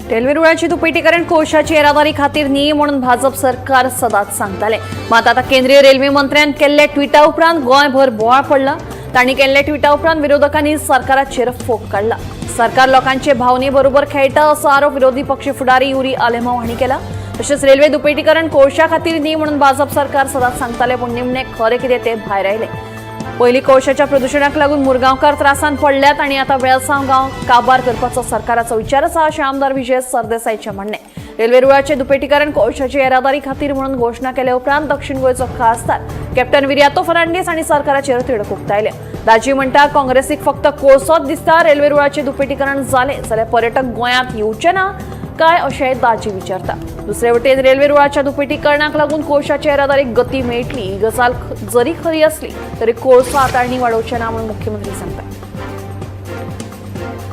Railway रुळाची दुपेटीकरण कोळशाची येरादारी खातीर न्ही म्हणून भाजप सरकार सदांच सांगताले. मात आता केंद्रीय रेल्वे मंत्र्यान केल्ल्या ट्विटा उपरांत गोंयभर बोवाळ पडला. तांणी केल्ल्या ट्विटा उपरांत विरोधकांनी सरकाराचेर फोग काडला. सरकार लोकांचे भावने बरोबर खेळटा असो आरोप विरोधी पक्ष फुडारी युरी आलेमाव हांणी केला. तशेंच रेल्वे दुपेटीकरण कोळशा खातीर न्ही म्हणून भाजप सरकार सदांच सांगताले, पूण निमणे खरें कितें तें भायर आयलें. पयलीं कोळशाच्या प्रदुशणाक लागून मुरगांवकार त्रासांत पडल्यात आणि आता वेळसांव गांव काबार करपाचो सरकाराचो विचार आसा अशें आमदार विजय सरदेसायचें म्हणणें. रेल्वे रुळाचें दुपेटीकरण कोळशाची येरादारी खातीर म्हणून घोशणा केले उपरांत दक्षिण गोंयचो खासदार कॅप्टन विरियातो फर्नांडीस आनी सरकाराचेर तिडक उक्तायल्या. दाजी म्हणटा, काँग्रेसीक फक्त कोळसोच दिसता. रेल्वे रुळाचें दुपेटीकरण जालें जाल्यार पर्यटक गोंयांत येवचे ना काय अशें दाजी विचारता. दुसरे वटेन रेल्वे रुळाच्या दुपेटीकरणाक लागून कोळशाच्या येरादारीक गती मेळटली ही गजाल जरी खरी असली तरी कोळसो हाताळणी वाडोवचे ना म्हणून मुख्यमंत्री सांगतात.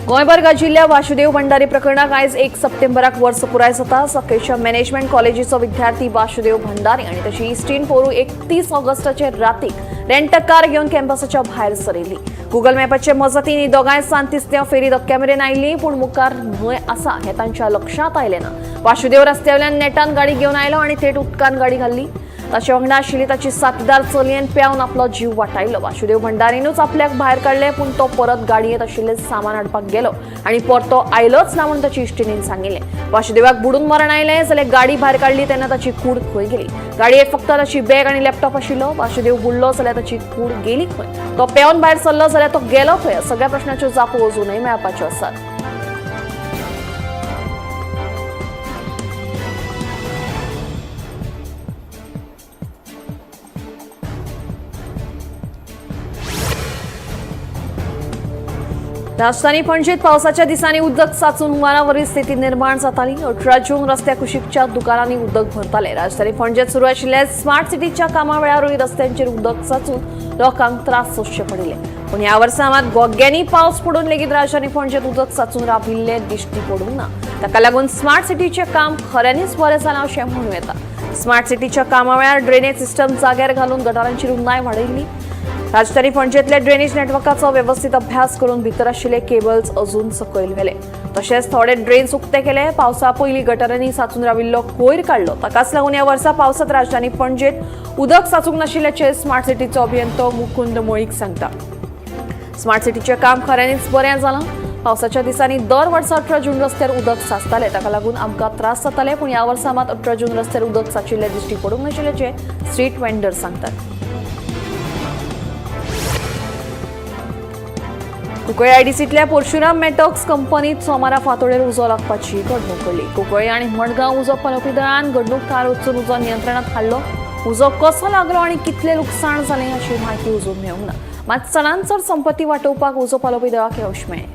गोंयभर गाजिल्ल्या वासुदेव भंडारी प्रकरणाक आयज 1 सप्टेंबराक वर्स पुराय जाता. सकेच्या मॅनेजमेंट कॉलेजीचो विद्यार्थी वासुदेव भंडारी आनी ताची इश्टीण पोरू 31 ऑगस्टाचे रातीक रेंट कार घेवन कॅम्पसाच्या भायर सरिल्ली. गुगल मॅपाचे मजतीन ही दोगांय सांतिस्त्या फेरी धक्क्या मेरेन आयली, पूण मुखार न्हंय आसा हें तांच्या लक्षांत आयलें ना. वासुदेव रस्त्यावेल्यान नेटान गाडी घेवन आयलो आनी थेट उदकान गाडी घाल्ली. ताचे वांगडा आशिल्ली ताची साथीदार चलयेन पेंवन आपलो जीव वाटायलो. वासुदेव भंडारीनूच आपल्याक भायर काडले, पूण तो परत गाडयेंत आशिल्लें सामान हाडपाक गेलो आनी परतो आयलोच ना म्हणून ताची इश्टिणीन सांगिल्लें. वासुदेवाक बुडून मरण आयलें जाल्यार गाडी भायर काडली तेन्ना ताची कूड खंय गेली? गाडयेंत फक्त ताची बॅग आनी लॅपटॉप आशिल्लो. वासुदेव बुडलो जाल्यार ताची कूड गेली खंय? तो पेंवन भायर सरलो जाल्यार तो गेलो खंय? सगळ्या प्रश्नाच्यो जापो अजूनय मेळपाच्यो आसात. राजधानी पणजेत पावसाच्या दिसांनी उदक साचून हुंवारावरी स्थिती निर्माण जाताली. 18 जून रस्त्या कुशीकच्या दुकानांनी उदक भरताले. राजधानी पणजेत सुरू आशिल्ल्या स्मार्ट सिटीच्या कामा वेळारूय रस्त्यांचेर उदक साचून लोकांक त्रास सोंसचे पडिल्ले. पूण ह्या वर्सा मात गोग्यांनी पावस पडून लेगीत राजधानी पणजेत उदक साचून राविल्ले दिश्टी पडूंक ना. ताका लागून स्मार्ट सिटीचें काम खऱ्यांनीच बरें जालां अशें म्हणूं येता. स्मार्ट सिटीच्या कामा वेळार ड्रेनेज सिस्टम जाग्यार घालून गटारांची रुंदाय वाडयल्ली. राजधानी पणजेतल्या ड्रेनेज नेटवर्काचो वेवस्थीत अभ्यास करून भितर आशिल्ले केबल्स अजून सकयल व्हेले. तशेंच थोडे ड्रेन्स उक्ते केले. पावसा पयलीं गटारांनी साचून राविल्लो कोयर काडलो. ताकाच लागून ह्या वर्सा पावसांत राजधानी पणजेत उदक साचूंक नाशिल्ल्याचें स्मार्ट सिटीचो अभियंतो मुकुंद मळीक सांगता. स्मार्ट सिटीचें काम खऱ्यांनीच बरें जालां. पावसाच्या दिसांनी दर वर्सा 18 जून रस्त्यार उदक साचतालें. ताका लागून आमकां त्रास जाताले, पूण ह्या वर्सा मात 18 जून रस्त्यार उदक साचिल्लें दिश्टी पडूंक नाशिल्ल्याचें स्ट्रीट वेंडर सांगतात. कुंकळ्ळी आयडीसींतल्या परशुराम मेटॉक्स कंपनीत सोमारा फांतोडेर उजो लागपाची घडणूक घडली. कुंकळ्ळी आनी मडगांव उजो पालोवपी दळान घडणूक थळार वचून उजो नियंत्रणात हाडलो. उजो कसो लागलो आनी कितलें लुकसाण जालें अशी म्हायती अजून मेळूंक ना. मात चडांत चड संपत्ती वाटोवपाक उजो पालोवपी दळाक यश मेळ्ळें.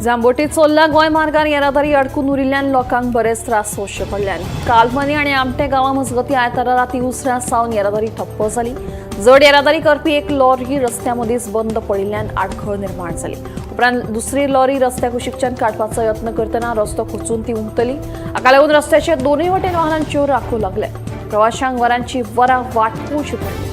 जांबोटी चोल्ला गोंय मार्गार येरादारी अडकून उरिल्ल्यान लोकांक बरेच त्रास सोंसचे पडल्यान. कालमनी आनी आमटे गांवा मजगतीं आयतारा राती उसरां सावन येरादारी ठप्प जाली. जड येरादारी करपी एक लॉरी रस्त्या मदींच बंद पडिल्ल्यान आडखळ निर्माण जाली. उपरांत दुसरी लॉरी रस्त्या कुशीकच्यान काडपाचो यत्न करतना रस्तो खुचून ती उमतली. हाका लागून रस्त्याचे दोनूय वटेन वाहनांच्यो राखो लागले. प्रवाशांक वरांची वरां वाट पळोवची पडली.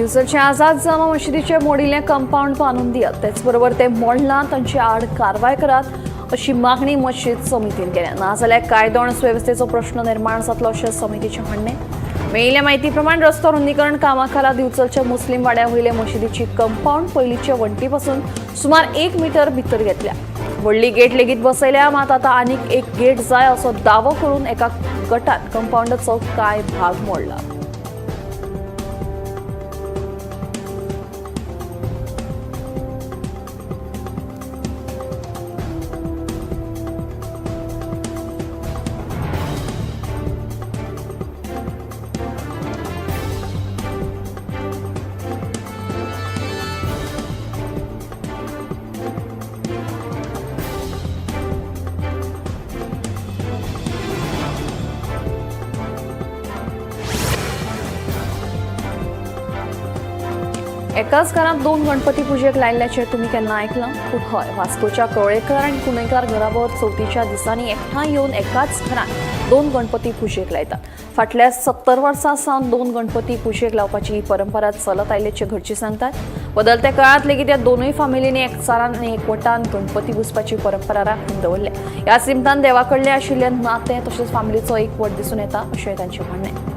दिवचलचे आझाद जामा मशिदीचे मोडिल्लें कंपाऊंड बांदून दियात, तेच बरोबर ते मोडलां तांचे आड कारवाय करात अशी मागणी मशीद समितीन केल्या. नाजाल्यार कायदो आनी सुवेवस्थेचो प्रश्न निर्माण जातलो अशें समितीचें म्हणणें. मेळिल्ल्या म्हायती प्रमाण रस्तो रुंदीकरण कामा खाला दिवचलच्या मुस्लीम वाड्या वयले मशिदीची कंपाऊंड पयलींचे वण्टी पासून सुमार 1 मीटर भितर घेतल्या. व्हडली गेट लेगीत बसयल्या, मात आतां आनीक एक गेट जाय असो दावो करून एका गटान कंपाऊंडाचो कांय भाग मोडला. एकाच घरात 2 गणपती पुजेक लायिल्ल्याचें तुमी केन्ना आयकलां? पूण हय, वास्कोच्या कवळेकर आनी कुणेकार घराबर चवथीच्या दिसांनी एकठांय येवन एकाच घरात 2 गणपती पुजेक लायतात. फाटल्या 70 वर्सां सावन 2 गणपती पुजेक लावपाची ही परंपरा चलत आयिल्ल्याचें घरची सांगतात. बदलत्या काळांत लेगीत ह्या दोनूय फामिलींनी एकचारान आनी एकवटान गणपती पुजपाची परंपरा राखून दवरल्या. ह्याच निमतान देवा कडलें आशिल्लें नातें तशेंच फामिलीचो एकवट दिसून येता अशें तांचें म्हणणें.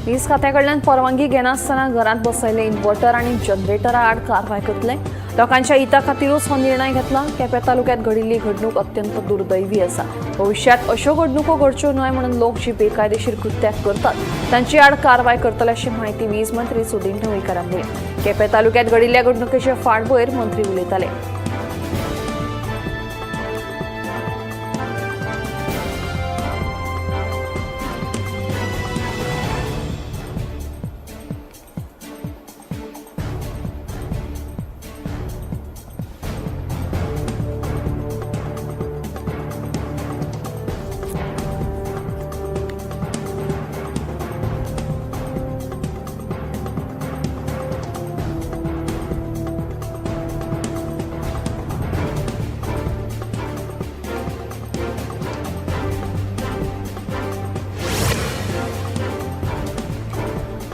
वीज खात्याकडल्यान परवानगी घेनासतना घरांत बसयल्ले इन्व्हर्टर आनी जनरेटरा आड कारवाय करतले. लोकांच्या हिता खातीरूच हो निर्णय घेतला. केपें तालुक्यांत घडिल्ली घडणूक अत्यंत दुर्दैवी आसा. भविष्यात अश्यो घडणुको घडच्यो न्हय म्हणून लोक जी बेकायदेशीर कृत्यां करतात तांचे आड कारवाय करतले अशी म्हायती वीज मंत्री सुदिन ढवळीकारान दिली. केपें तालुक्यांत घडिल्ल्या घडणुकेचे फाटभुंयेर मंत्री उलयताले.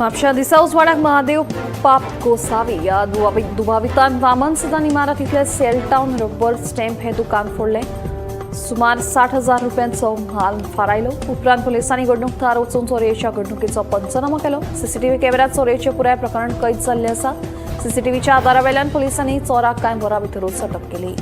म्हापशा दिसा उजवाडाक महादेव पाप गोसावी ह्या दुबावितान वामन सदन इमारतींतले सेल टावन रबर स्टॅम्प हें दुकान फोडलें. सुमार 60,000 रुपयांचो म्हाल फारायलो. उपरांत पुलिसांनी घडणूक थळार वचून चोरयेच्या घडणुकेचो पंचनामो केलो. सीसीटीव्ही कॅमेऱ्यात चोरयेचें पुराय प्रकरण कैद जाल्लें आसा. सीसीटीव्हीच्या आदारावेल्यान पुलिसांनी चोराक कांय वरां भितरूच अटक केली.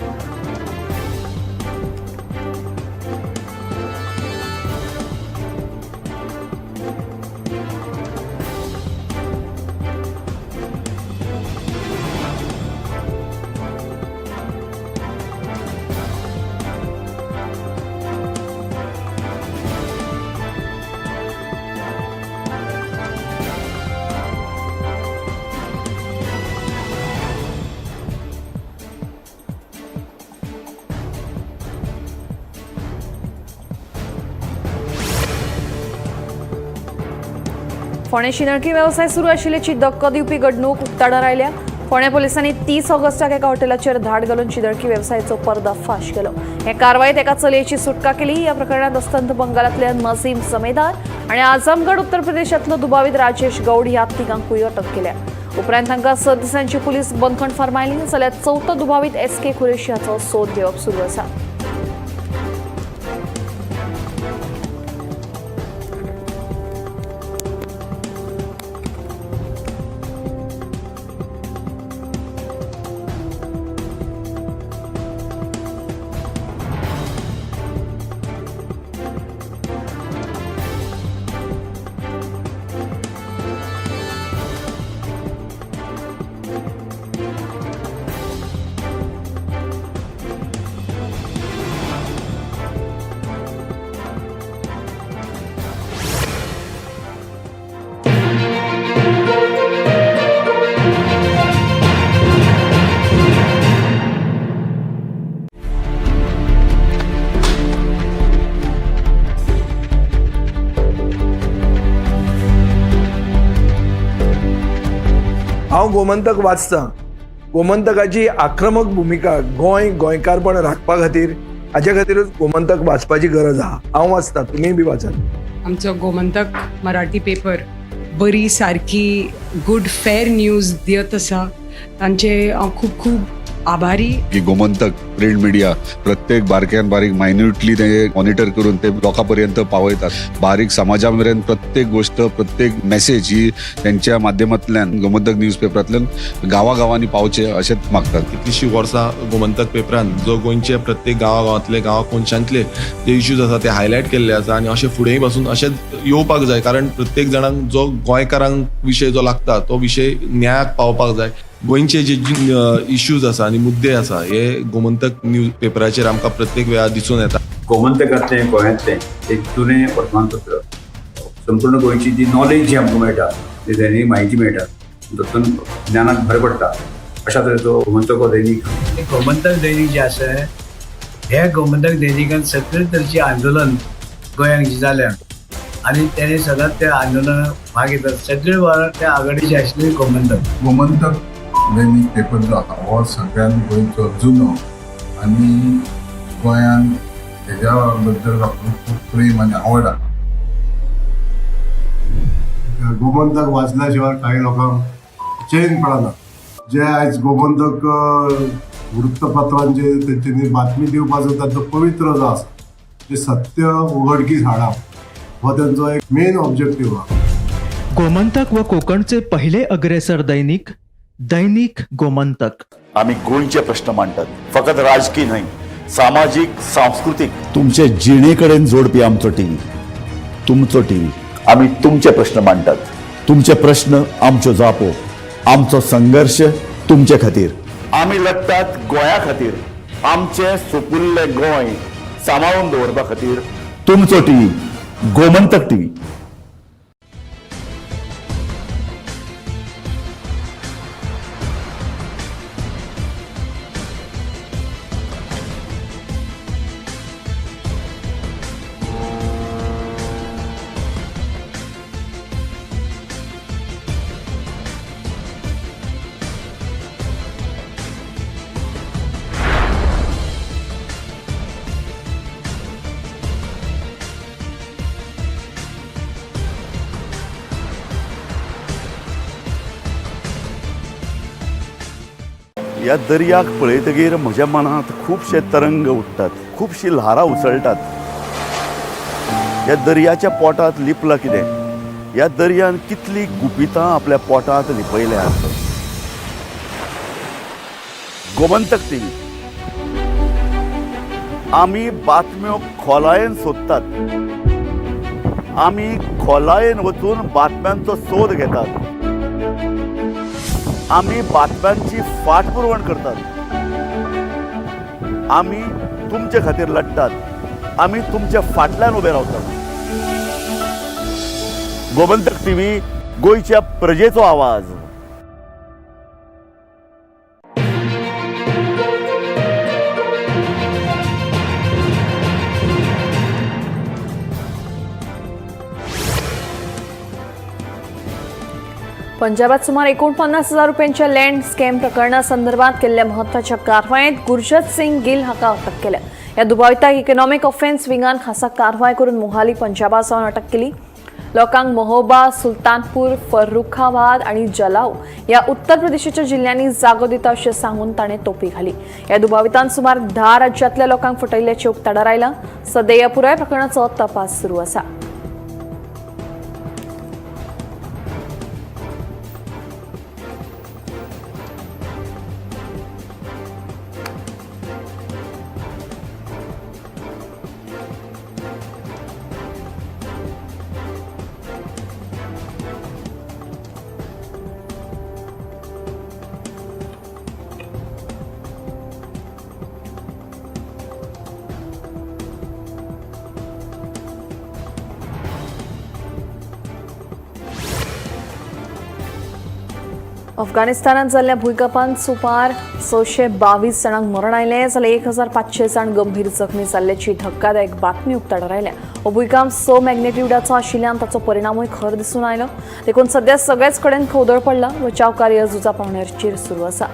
फोंडें शिंदळकी वेवसाय सुरू आशिल्ल्याची धक्को दिवपी घडणूक उक्ताडार आयल्या. फोंडें पुलिसांनी 30 ऑगस्टाक एका हॉटेलाचेर धाड घालून शिंदळकी वेवसायाचो पर्दाफाश केलो. हे कारवायेत एका चलयेची सुटका केली. ह्या प्रकरणात अस्तंत बंगालांतले नजीम जमेदार आनी आझमगड उत्तर प्रदेशांतलो दुबावीत राजेश गौड ह्या तिगांकूय अटक केल्या. उपरांत तांकां 6 दिसांची पुलीस बंदखण फर्मायली. जाल्यार चवथो दुबावीत एस.के. कुरेशी हाचो सोद घेवप सुरू आसा. हांव गोमंतक वाचतां. गोमंतकाची आक्रमक भुमिका गोंय गोंयकारपण राखपा खातीर, हाजे खातीरूच गोमंतक वाचपाची गरज आहा. हांव वाचतां, तुमीय बी वाचात. आमचो गोमंतक मराठी पेपर बरी सारकी गुड फेर न्यूज दियत आसा, तांचे हांव खूब खूब आभारी. की गोमंतक प्रिंट मिडिया प्रत्येक बारक्यान बारीक मायन्युटली ते मॉनिटर करून ते लोकां पर्यंत पावयतात. बारीक समाजा मेरेन प्रत्येक गोष्ट, प्रत्येक मेसेज ही त्यांच्या माध्यमांतल्यान गोमंतक न्यूज पेपरांतल्यान गांवागांवांनी पावचे अशेंच मागतात. कितलीशीं वर्सां गोमंतक पेपरान जो गोंयचे प्रत्येक गांवागांवांतले, गांवा कोनशांतले जे इश्यूज आसा ते हायलायट केल्ले आसा आनी अशें फुडेंय पासून अशेंच येवपाक जाय, कारण प्रत्येक जाणांक जो गोंयकारांक विशय जो लागता तो विशय न्यायाक पावपाक जाय. गोंयचे जे इश्यूज आसा आनी मुद्दे आसा हे गोमंतक न्यूज पेपराचेर आमकां प्रत्येक वेळार दिसून येता. गोमंतकांतलें गोंयांतलें एक जुनें वर्तमानपत्र. संपूर्ण गोंयची जी नॉलेज जी आमकां मेळटा, जी दैनीक म्हायती मेळटा, तातूंत ज्ञानाक भर पडटा. अशा तरेचो गोमंतक हो दैनीक. गोमंतक दैनिक जे आसा, हे गोमंतक दैनिकान सगळे तरेचे आंदोलन गोंयांत जे जाल्या आनी तेणे सदांच त्या आंदोलनाक भाग घेतात. सगळे वेळार त्या आघाडीचे आशिल्ले गोमंतक. गोमंतक दैनीक पेपर जो आसा हो सगळ्यान गोंयचो जुनो आनी गोंयान हेज्या बद्दल लोकांक खूब प्रेम आनी आवड आसा. गोमंतक वाचल्या शिवाय काही लोकांक चैन पडना. जे आयज गोमंतक वृत्तपत्रांचे तेंच्यांनी बातमी दिवपाचो तांचो पवित्र जो आसा, जे सत्य उघडकीस हाडप हो तेंचो एक मेन ऑब्जेक्टीव आहा. गोमंतक व कोकणचे पहिले अग्रेसर दैनिक, दैनिक गोमंतक. आमी गोंयचे प्रश्न मांडटात, फकत राजकी न्हय, सामाजीक, सांस्कृतीक, तुमचे जिणे कडेन जोडपी आमचो टीव्ही, तुमचो टीव्ही. आमी तुमचे प्रश्न मांडटात, तुमचे प्रश्न आमच्यो जापो, आमचो संघर्श तुमचे खातीर. आमी लडटात गोंया खातीर, आमचें सुपुल्लें गोंय सांबाळून दवरपा खातीर. तुमचो टीव्ही, गोमंतक टीव्ही. ह्या दर्याक पळयतगीर म्हज्या मनांत खुबशे तरंग उठ्ठात, खुबशीं ल्हारां उसळटात. ह्या दर्याच्या पोटांत लिपलां कितें? ह्या दर्यान कितलीं गुपितां आपल्या पोटांत लिपयल्यात? गोमंतक टीव्ही, आमी बातम्यो खोलायेन सोदतात, आमी खोलायेन वचून बातम्यांचो सोद घेतात, आमी बातम्यांची फाटपुरवण करतात, आमी तुमचे खातीर लडटात, आमी तुमच्या फाटल्यान उबे रावतात. गोमंतक टीव्ही, गोंयच्या प्रजेचो आवाज. पंजाबात सुमार 49,000 रुपयांच्या लँड स्कॅम प्रकरणासंदर्भात केल्ल्या म्हत्वाच्या कारवायेत गुरजत सिंग गिल हाका अटक केल्या. ह्या दुबाविताक इकॉनॉमिक ऑफेन्स विंगान खासा कारवाय करून मोहाली पंजाबा सावन अटक केली. लोकांक महोबा, सुलतानपूर, फर्रुखाबाद आनी जलाव ह्या उत्तर प्रदेशाच्या जिल्ल्यांनी जागो दिता अशें सांगून ताणें तोपी घाली. ह्या दुबावितान सुमार 10 राज्यांतल्या लोकांक फटयल्ल्याचें उक्ताडार आयलां. सध्या ह्या पुराय प्रकरणाचो तपास सुरू आसा. अफगाणिस्तानात जाल्ल्या भुंयकांपान सुमार 622 जाणांक मरण आयलें, जाल्यार 1500 जाण गंभीर जखमी जाल्ल्याची धक्कादायक बातमी उक्ताडार आयल्या. हो भुंयकांप 6 मॅग्नेट्युडाचो आशिल्ल्यान ताचो परिणामूय खर दिसून आयलो. देखून सध्या सगळेच कडेन खवदळ पडला. बचाव कार्य झुजा पावण्याचेर सुरू आसा.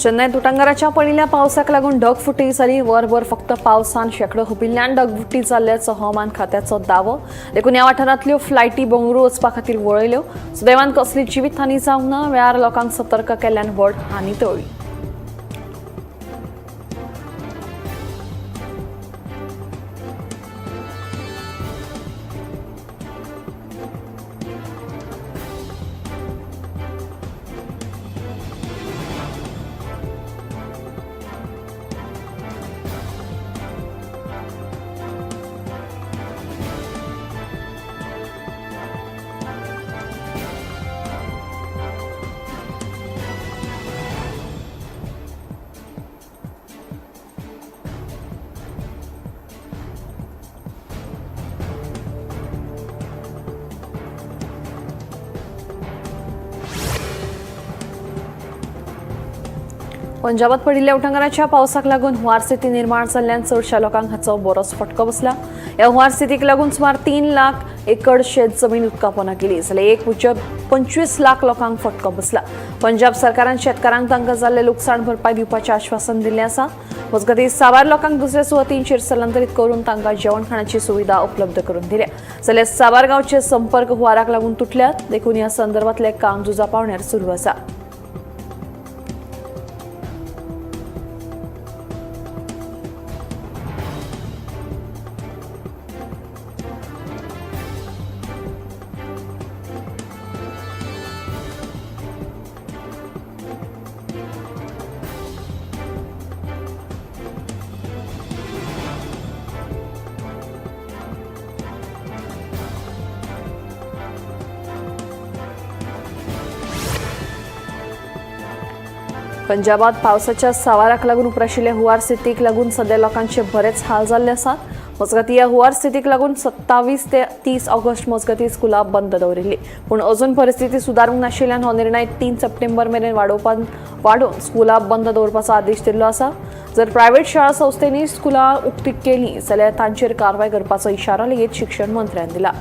चेन्नय उटंगाराच्या पडिल्ल्या पावसाक लागून ढगफुटी जाली. वरभर फक्त पावसान शेंकडो हुपिल्ल्यान ढगफुटी जाल्ल्याचो हवामान खात्याचो दावो. देखून ह्या वाठारांतल्यो फ्लायटी बंगळुरू वचपा खातीर वळयल्यो. सुदैवान कसली जिवीत हानी जावंक ना. वेळार लोकांक सतर्क केल्ल्यान व्हड हानी टळ्ळी. पंजाबात पडिल्ल्या उटंगाराच्या पावसाक लागून हुंवार स्थिती निर्माण जाल्ल्यान चडशा लोकांक हाचो बरोच फटको बसला. ह्या हुंवार स्थितीक लागून सुमार 3 लाख एकर शेत जमीन उदकापोना गेली, जाल्यार 1.25 लाख लोकांक फटको बसला. पंजाब सरकारान शेतकारांक तांकां जाल्लें लुकसाण भरपाय दिवपाचें आश्वासन दिल्लें आसा. मजगतीं साबार लोकांक दुसऱ्या सुवातींचेर स्थलांतरीत करून तांकां जेवण खाणाची सुविधा उपलब्ध करून दिल्या. जाल्यार साबार गांवचे संपर्क हुंवाराक लागून तुटल्यात. देखून ह्या संदर्भातलें काम झुजा पावण्यार सुरू आसा. पंजाबात पावसाच्या सावाराक लागून उप्राशिल्ल्या हुंवार स्थितीक लागून सध्या लोकांचे बरेच हाल जाल्ले आसात. मजगतीं ह्या हुंवार स्थितीक लागून 27 ते 30 ऑगस्ट मजगतीं स्कुलां बंद दवरिल्ली. पूण अजून परिस्थिती सुदारूंक नाशिल्ल्यान हो निर्णय 3 सप्टेंबर मेरेन वाडोवन स्कुलां बंद दवरपाचो आदेश दिल्लो आसा. जर प्रायव्हेट शाळा संस्थेंनी स्कुलां उक्ती केली जाल्यार तांचेर कारवाय करपाचो इशारो लेगीत शिक्षण मंत्र्यान दिला.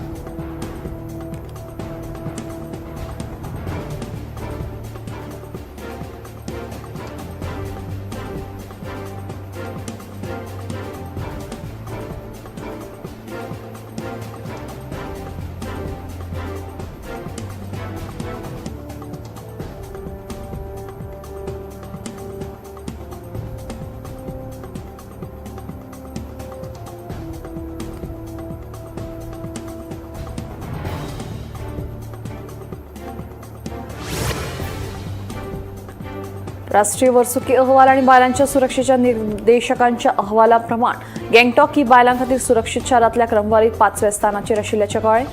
राष्ट्रीय वर्सुकी अहवाल आणि बायलांच्या सुरक्षेच्या निर्देशकांच्या अहवालाप्रमाण गँगटॉक ही बायलां खातीर सुरक्षित शारांतल्या क्रमवारीत 5व्या स्थानाचेर आशिल्ल्याचें कळ्ळें.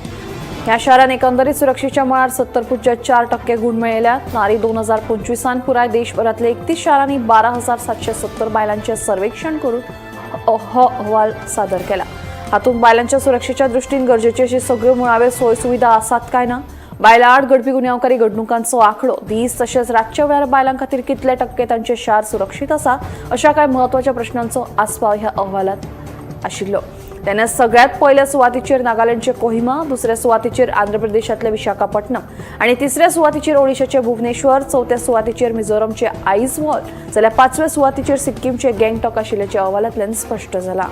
ह्या शारान एकंदरीत सुरक्षेच्या मळार 70.4% गुण मेळयल्यात. नारी 2025 पुराय देशभरांतल्या 31 शारांनी 12,770 बायलांचें सर्वेक्षण करून हो अहवाल सादर केला. हातूंत बायलांच्या सुरक्षेच्या दृष्टीन गरजेची अशी सगळ्यो मुळाव्यो सोय सुविधा आसात काय ना, बायलां आड घडपी गुन्यांवकारी घडणुकांचो आंकडो, दीस तशेंच रातच्या वेळार बायलां खातीर कितले टक्के तांचे शार सुरक्षीत आसा अशा कांय म्हत्वाच्या प्रश्नांचो आस्पाव ह्या अहवालात आशिल्लो. तेन्ना सगळ्यात पयल्या सुवातीचेर नागालँडचे कोहिमा, दुसऱ्या सुवातीचेर आंध्र प्रदेशांतले विशाखापट्टणम आनी तिसऱ्या सुवातीचेर ओडिशाचे भुवनेश्वर, चवथ्या सुवातीचेर मिझोरमचे आइजवॉल, जाल्यार 5व्या सुवातीचेर सिक्कीमचे गँगटॉक आशिल्ल्याचे अहवालांतल्यान स्पश्ट जाला.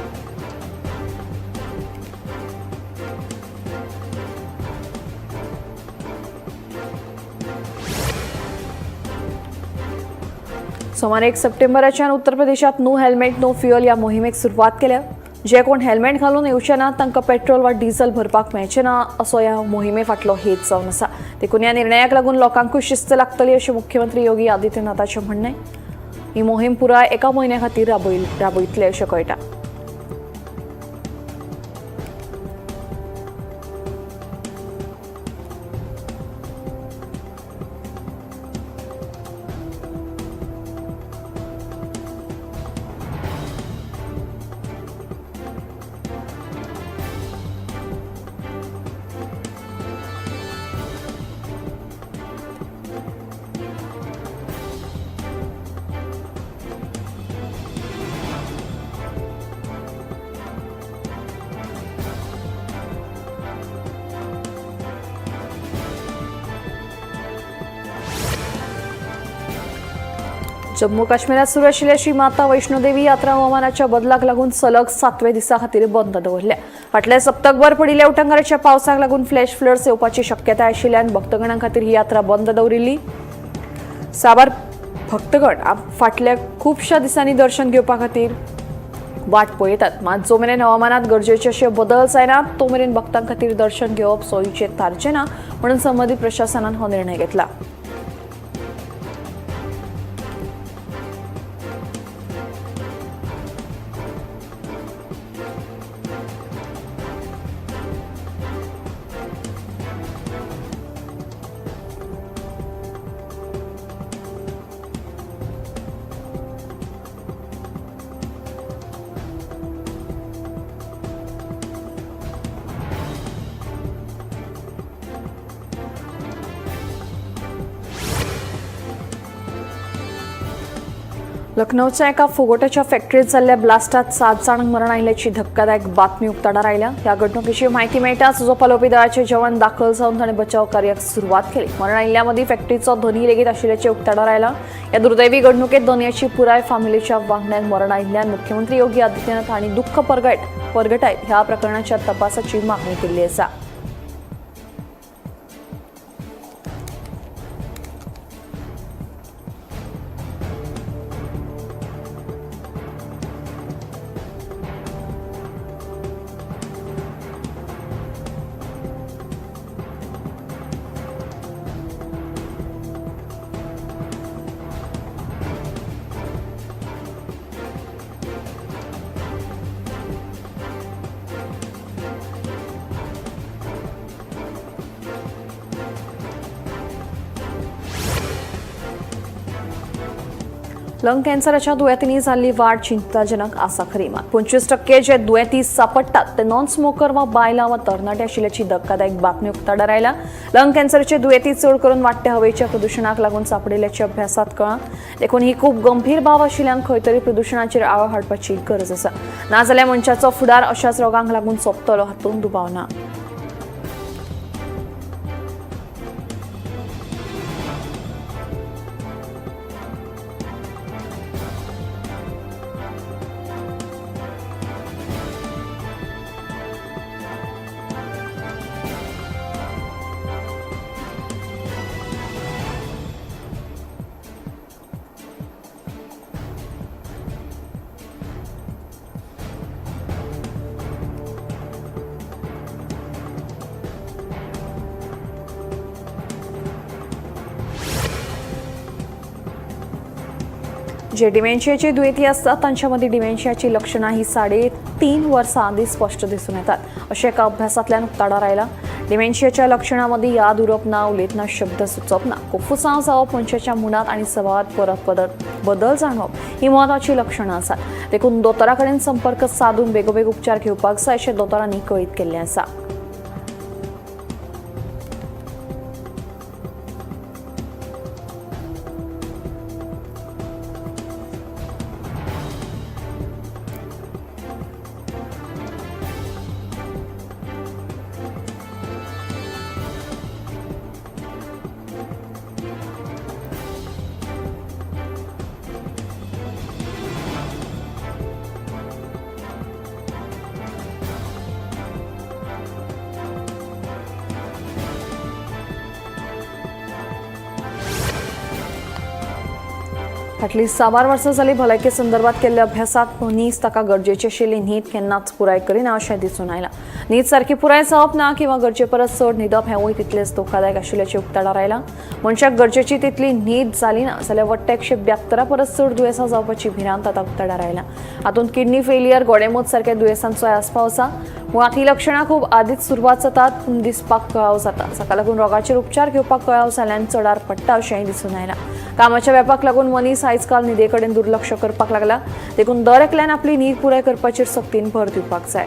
सोमार 1 सप्टेंबराच्यान उत्तर प्रदेशात नो हेल्मेट नो फ्युअल ह्या मोहिमेक सुरवात केल्या. जे कोण हेल्मेट घालून येवचे ना तांकां पेट्रोल वा डिझल भरपाक मेळचें ना असो ह्या मोहिमे फाटलो हेत जावन आसा. देखून ह्या निर्णयाक लागून लोकांकूय शिस्त लागतली अशें मुख्यमंत्री योगी आदित्यनाथाचें म्हणणें. ही मोहीम पुराय एका म्हयन्या खातीर राबयतले अशें कळटा. जम्मू काश्मीरात सुरू आशिल्ल्या श्री माता वैष्णोदेवी यात्रा हवामानाच्या बदलाक लागून सलग 7व्या दिसा खातीर बंद दवरल्या. फाटल्या सप्तकभर पडिल्ल्या उटंगाराच्या पावसाक लागून फ्लॅश फ्लड्स येवपाची शक्यताय आशिल्ल्यान भक्तगणां खातीर ही यात्रा बंद दवरिल्ली. साबार भक्तगण फाटल्या खुबश्या दिसांनी दर्शन घेवपा खातीर वाट पळयतात. मात जो मेरेन हवामानात गरजेचे अशे बदल जायना तो मेरेन भक्तां खातीर दर्शन घेवप सोयीचें थारचें ना म्हणून संबंदीत प्रशासनान हो निर्णय घेतला. लखनौच्या एका फुगोट्याच्या फॅक्टरीत जाल्ल्या ब्लास्टात 7 जाणांक मरण आयिल्ल्याची धक्कादायक बातमी उक्ताडार आयल्या. ह्या घडणुकेची माहिती मेळटाच उजो पालोवपी दळाचे जवान दाखल जावन ताणें बचाव कार्याक सुरवात केली. मरण आयिल्ल्या मदीं फॅक्टरीचो धनी लेगीत आशिल्ल्याचें उक्ताडार आयलां. ह्या दुर्दैवी घडणुकेंत धनयाची पुराय फामिलीच्या वांगड्यांक मरण आयिल्ल्यान मुख्यमंत्री योगी आदित्यनाथ हांणी दुख्ख परगटायत ह्या प्रकरणाच्या तपासाची मागणी केल्ली आसा. लंग कॅन्सराच्या दुयेंतींनी जाल्ली वाड चिंताजनक आसा खरी, मात 25% जे दुयेंती सापडटात ते नॉन स्मोकर वा बायलां वा तरणाटे आशिल्ल्याची धक्कादायक बातमी उक्ताडार आयल्या. लंग कॅन्सराचे दुयेंती चड करून वाडट्या हवेच्या प्रदुशणाक लागून सापडिल्ल्याच्या अभ्यासात कळ्ळां. देखून ही खूब गंभीर बाब आशिल्ल्यान खंय तरी प्रदुशणाचेर आळो हाडपाची गरज आसा. नाजाल्यार मनशाचो फुडार अशाच रोगांक लागून सोंपतलो हातूंत दुबाव ना. जे डिमेन्शियाचे दुयेंती आसतात तांच्या मदीं डिमेन्शियाची लक्षणां ही 3.5 वर्सां आदीं स्पश्ट दिसून येतात अशें एका अभ्यासांतल्यान उक्ताडार आयलां. डिमेन्शियाच्या लक्षणां मदीं याद उरप ना, उलयतना शब्द सुचप ना, कोफुसांव जावप, मनशाच्या मुडांत आनी सभावांत परत परत बदल जाणवप ही म्हत्वाचीं लक्षणां आसात. देखून दोतोरा कडेन संपर्क सादून बेगोबेग उपचार घेवपाक जाय अशें दोतोरांनी कळीत केल्लें आसा. फाटलीं साबार वर्सां जालीं भलायके संदर्भात केल्ल्या अभ्यासात मनीस ताका गरजेची आशिल्ली न्हीद केन्नाच पुराय करिना अशें दिसून आयलां. न्हीद सारकी पुराय जावप ना किंवा गरजे परस चड न्हिदप हेंवूय तितलेंच धोकादायक आशिल्ल्याचें उक्ताडार आयलां. मनशाक गरजेची तितली न्हीद जाली ना जाल्यार वट्ट 172 परस चड दुयेंसां जावपाची भिरांत आतां उक्ताडार आयला. हातूंत किडनी फेलियर, गोडेंमूत सारक्या दुयेंसांचोय आस्पाव आसा. मुळांत ही लक्षणां खूब आदींच सुरवात जातात, पूण दिसपाक कळाव जाता. जाका लागून रोगाचेर उपचार घेवपाक कळाव जाल्ल्यान चडार पडटा अशेंय दिसून आयलां. कामाच्या व्यापाक लागून मनीस आयज काल न्हिदे कडेन दुर्लक्ष करपाक लागला. देखून दर एकल्यान आपली न्हीद पुराय करपाचेर सक्तीन भर दिवपाक जाय.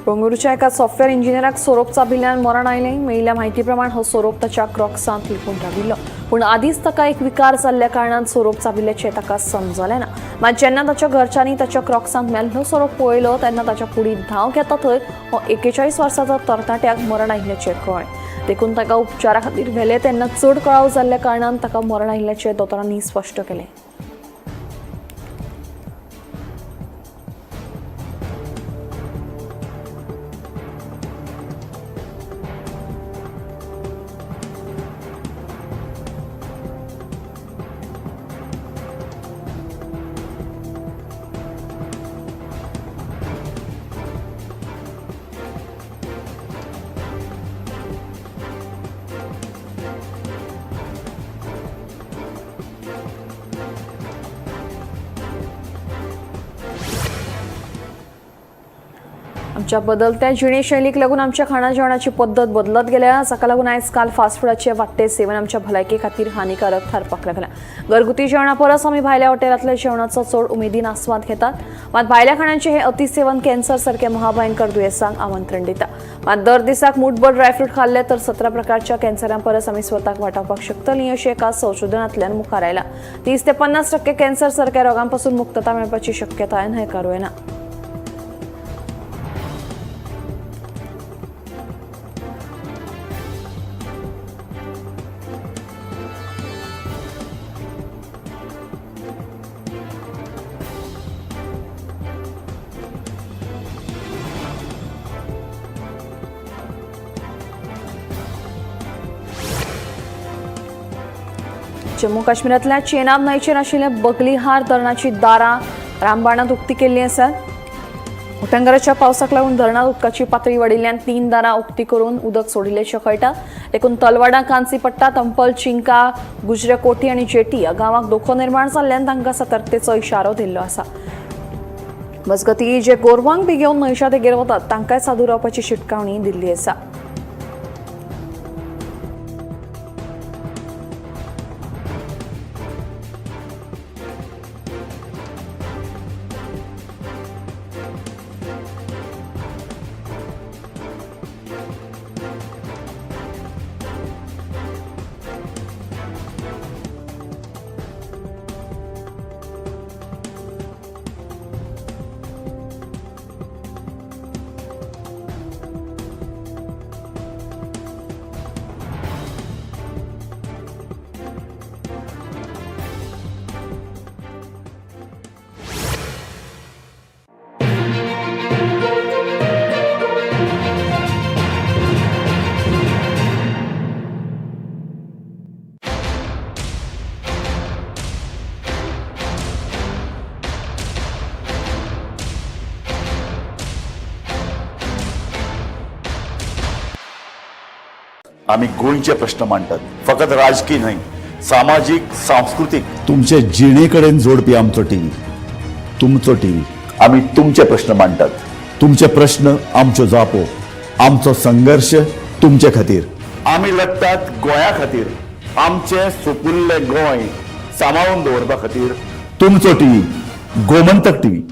बंगळुरूच्या एका सॉफ्टवेअर इंजिनियराक सोरोप चाबिल्ल्यान मरण आयलें. मेळिल्ल्या म्हायती प्रमाण हो सोरोप ताच्या क्रॉक्सांत लिपून राविल्लो, पूण आदींच ताका एक विकार जाल्ल्या कारणान सोरोप चाबिल्ल्याचें ताका समजलें ना. मात जेन्ना ताच्या घरच्यांनी ताच्या क्रॉक्सांत मेल्लो सोरोप पळयलो तेन्ना ताच्या कुडींत धांव घेता थंय हो 41 वर्सांचो तरणाट्याक मरण आयिल्ल्याचें कळ्ळें. देखून ताका उपचारा खातीर व्हेले तेन्ना चड कळाव जाल्ल्या कारणान ताका मरण आयिल्ल्याचें दोतोरांनी स्पश्ट केलें. आमच्या बदलत्या जिणेशैलीक लागून आमच्या खाणा जेवणाची पद्दत बदलत गेल्या. जाका लागून आयज काल फास्ट फुडाचे वाडटे सेवन आमच्या भलायके खातीर हानिकारक थारपाक लागला. घरगुती जेवणा परस आमी भायल्या हॉटेलांतल्या जेवणाचो चड उमेदीन आस्वाद घेतात. मात भायल्या खाणांचे हे अतिसेवन कॅन्सर सारक्या महाभयंकर दुयेंसांक आमंत्रण दिता. मात दर दिसाक मुठभर ड्रायफ्रूट खाल्ले तर 17 प्रकारच्या कॅन्सरां परस आमी स्वताक वाटावपाक शकतलीं अशें एका संशोधनांतल्यान मुखार आयलां. 30 ते 50% कॅन्सर सारक्या रोगांपासून मुक्तता मेळपाची शक्यताय न्हयकारूं येना. जम्मू काश्मीरांतल्या चेनाब न्हंयचेर आशिल्ल्या बगलिहार धरणाची दारां रामबाणांत उक्ती केल्ली आसात. उटंगाराच्या पावसाक लागून धरणांत उदकाची पातळी वाडिल्ल्यान 3 दारां उक्ती करून उदक सोडिल्ल्याचें कळटा. देखून तलवाडा, कांसीपट्टा, तंपल, चिंका, गुजरकोटी आनी जेटी ह्या गांवाक धोको निर्माण जाल्ल्यान तांकां सतर्कतेचो इशारो दिल्लो आसा. मजगतीं जे गोरवांक बी घेवन न्हंयच्या देगेर वतात तांकांय सादूर रावपाची शिटकावणी दिल्ली आसा. आमी गोंयचे प्रश्न मांडटात, फकत राजकी न्हय, सामाजीक, सांस्कृतीक, तुमचे जिणे कडेन जोडपी आमचो टीव्ही, तुमचो टीव्ही. आमी तुमचे प्रश्न मांडटात, तुमचे प्रश्न आमच्यो जापो, आमचो संघर्श तुमचे खातीर. आमी लढटात गोंया खातीर, आमचें सुपुल्लें गोंय सांबाळून दवरपा खातीर. तुमचो टीव्ही, गोमंतक टीव्ही.